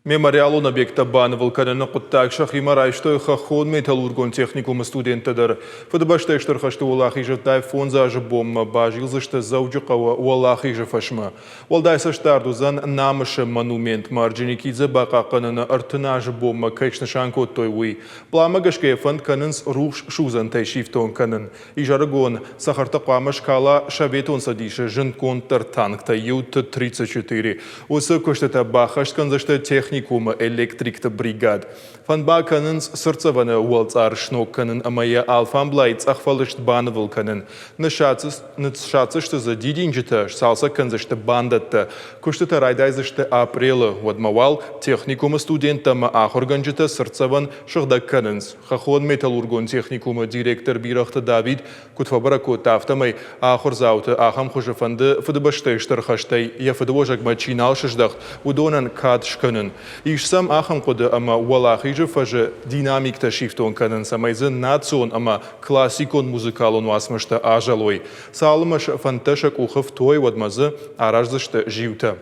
Мемориалон объекттӕ банывыл кӕныны хъуыддаг сӕхимӕ райстой хӕххон металлургон техникумы студенттӕ дӕр. Фыдыбӕстӕйы Стыр хӕсты Уӕлахизы 85 азы бонмӕ базилдзысты Дзӕуджыхъӕуы Уӕлахизы фӕсмӕ. Уӕлдай цӕстдард уыдзӕн Намысы монументмӕ Орджоникидзе бахъахъхъӕныны 30 азы бонмӕ кӕй снысан кодтой, уый. Пъланмӕ гӕсгӕ йӕ фӕнд кӕнынц рухс судзӕнтӕй сифтонг кӕнын. Изӕрыгон цӕхӕртӕ хъуамӕ скала Советон Цӕдисы зындгонддӕр танктӕй иу Т-34. Уыцы куыстытӕ баххӕст кӕндзысты техникумы электрикты бригад. Фӕнд ма кӕнынц цыртдзӕвӕны уӕлцъар сног кӕнын ӕмӕ йӕ алфамблай цъӕхфӕлыст банывыл кӕнын. Ныссадздзысты дзы дидинджытӕ, сцалцӕг кӕндзысты бандӕттӕ. Куыстытӕ райдайдзысты апрелы, уӕдмӕ уал техникумы студенттӕ ӕмӕ ахуыргӕнджытӕ цыртдзӕвӕн сыгъдӕг кӕнынц. Хӕххон-металлургон техникумы директор Бирӕгъты Давид куыд фӕбӕрӕг кодта, афтӕмӕй ахуырдзауты ахӕм хуызы фӕнды Фыдыбӕстӕйы Стыр хӕстӕй йӕ фыдыуӕзӕгмӕ чи нал сыздӕхт, уыдонӕн кад скӕнын. Ис сӕм ахӕм хъуыды ӕмӕ Уӕлахизы фӕзы динамиктӕ сифтонг кӕнын, цӕмӕй дзы национ ӕмӕ классикон музыкалон уацмыстӕ азӕлой. Цалынмӕ сӕ фӕндтӕ сӕ къухы фтой, уӕдмӕ дзы араздзысты зиутӕ.